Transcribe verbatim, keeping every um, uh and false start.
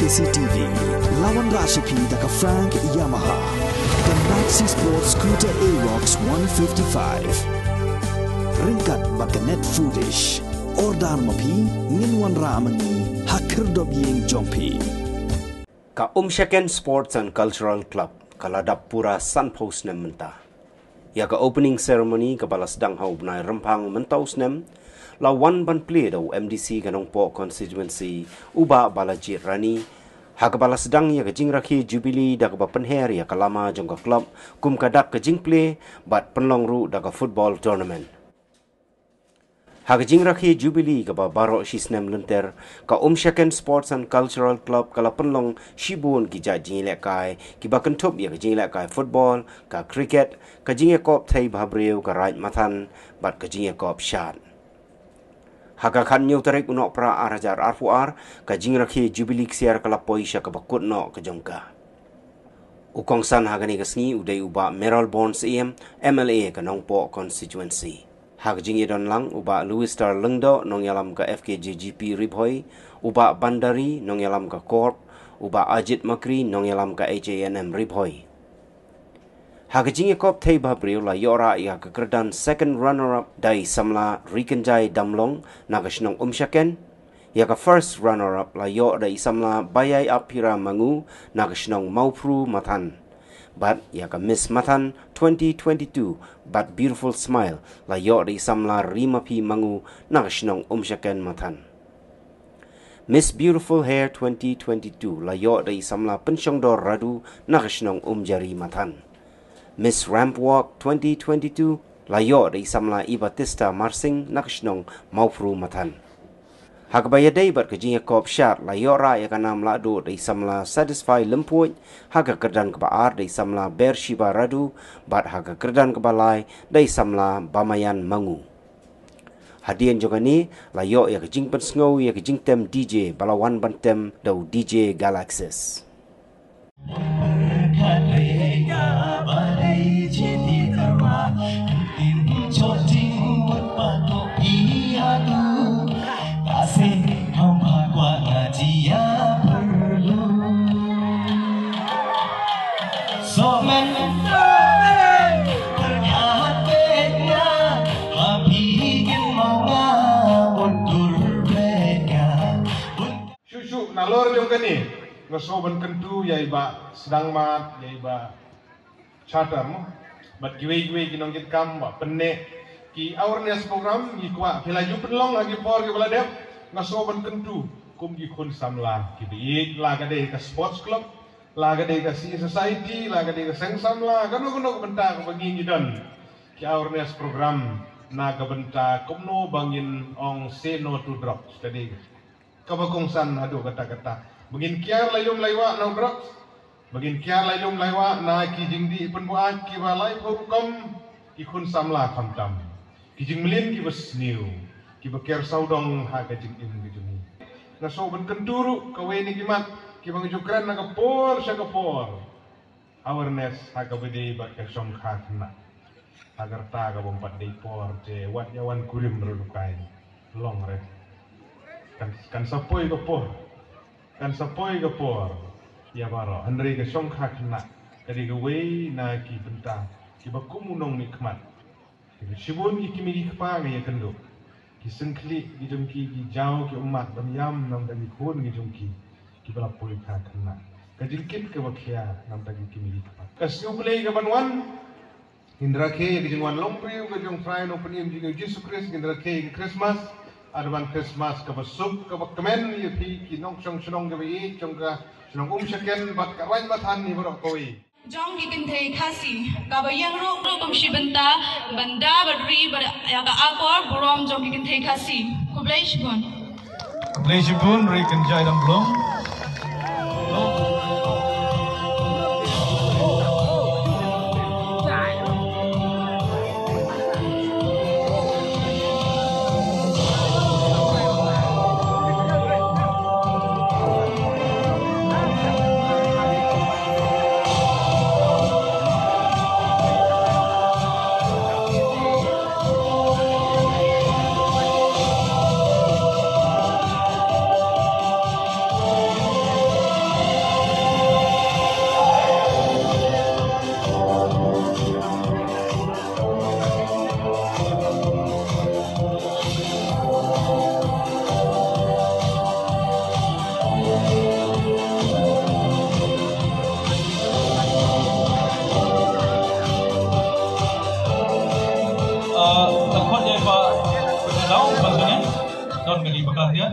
C T V. La wanrah sha phi da ka Frank Yamaha. Ka Maxi Sport Scooter Aerox one fifty-five. Ryngkat bad ka Net Foodish. Order ma phi, ngin wanrah ma ngi ha khyrdop ïing jong phi. Ka Umshaken Sports and Cultural Club ka la dap pura sanphew snem mynta. Ïa ka opening ceremony kaba la sdang ha u bnai Rymphang mynta u snem, la wan ban plie da u M D C ka Nongpoh constituency, u Bah Balajied Rani, ha kaba la sdang ïa ka jingrakhe Jubilee da kaba pynher ïa ka lama jong ka club kum ka dak ka jingplie bad pynlong ruh da ka football tournament. Ha ka jingrakhe Jubilee kaba baroh shi snem lynter, ka Umshaken Sports and Cultural Club ka la pynlong shibun ki jait jingïalehkai kiba kynthup ïa ka jingïalehkai football, ka cricket, ka jingïakop thei bhabriew, ka raid mathan bad ka jingïakop shad. Ha ka khathynñiew tarik u Nohprah ar hajar arphew ar, ka jingrakhe Jubilee ksiar ka la poi sha kaba kut noh ka jong ka. U kongsan ha kane ka sngi u dei u Bah Mayralborn Syiem, M L A ka Nongpoh constituency. Ha ka jingïadon lang u Bah Louis Star Lyngdoh, nongïalam ka F K J G P Ri Bhoi, u Bah Bandari, nongïalam ka Corp, u Bah Ajit Makri, nongïalam ka H A N M Ri Bhoi. Ha ka jingïakop thei bhabriew la ïoh rah ïa ka kyrdan second runner up da i samla Rikynjai Damlong na ka shnong Umshaken. Ïa ka first runner up la ïoh da i samla Baiai Aphira Mangu na ka shnong Mawphru Mathan. Bad ïa ka Miss Mathan twenty twenty-two bad Beautiful Smile la ïoh da i samla Rimaphi Mangu na ka shnong Umshaken Mathan. Miss Beautiful Hair twenty twenty-two la ïoh da i samla Pynshongdor Radu na ka shnong Umjari Mathan. Miss Ramp Walk twenty twenty-two la ïoh da i samla Ibatista Marsing na ka shnong Mawphru Mathan. Ha kaba ïadei bad ka jingïakop shad la ïoh rah ïa ka nam lahduh da i samla Satisfy Lympuid, ha ka kyrdan kaba ar da i samla Bershiba Radu, bad ha ka kyrdan kaba lai da i samla Bamayan Mangu. Hadien jong kane la ïoh ïa ka jingpynsngew ïa ka jingtem D J ba la wan ban tem da u D J Galaxis. Shuh shuh nalor jong kane nga sngew ban kyntu ïa i Bah Sdang Mat, ïa i Bah Charter mo. Bad kiwei kiwei ki nongkitkam ba pynneh ki awareness program, ngi kwah phi la ju pynlong ha ki por kiba la dep. Nga sngew ban kyntu kum ki khun samla kiba ïeit, la ka dei ka sports club, la ka dei ka C S society, la ka dei ka seng samla, kano kano ka bynta kaba ngi ngi don ki awareness program na ka bynta kumno ba ngin ong say no to drugs, ka dei kaba kongsan haduh katta katta. Ba ngin kiar la ïum la ïwah na u drugs. Ba ngin kiar la ïum la ïwah na ki jingdih pynbuaid kiba laiphew rukom, ki khun samla khamtam. Ki jingmlien kiba sniew, kiba ker sawdong ha ka jingim ka jong ngi. Nga sngew ban kyntu ruh kawei na ki mat kiba nga ju kren na ka por sha ka por. Awareness ha kaba ïadei bad ka shongkha khynnah. Ha ka rta kaba ym pat dei por te wat ïa wan kurim ruh rukai. Long re. Kan, kan sa poi ka por. Kan sa poi ka por ïa baroh. Hynrei ka shongkha khynnah ka dei kawei na ki bynta kiba kum u nongmihkhmat. Shibun ki kmie ki kpa nga ïakynduh, ki syngkhlieh ki jong ki, ki jaw ki ummat ban ïam na bynta ki khun ki jong ki kiba la poi kha khynnah. Ka jingkit kaba khia na bynta ki kmie ki kpa. Ka Sngi U Blei ka ban wan, ngin rakhe ïa ka jingwan longbriew ka jong u Trai Nongpynim jong ngi u Jisu Khrist, ngin rakhe ïa ka Christmas, Advance Christmas kaba suk kaba kmen ïa phi ki nongshong shnong kiba ïeit jong ka shnong Umshaken bad ka Raid Mathan hi baroh kawei. Jong ki kynthei Khasi kaba ïeng ruh ruh kum shi bynta ban da bad ri bad ïa ka akor burom jong ki kynthei Khasi. Khublei shibun. Khublei shibun, Rikynjai Damlong. Daw, bang sini. Don kali bakal dia.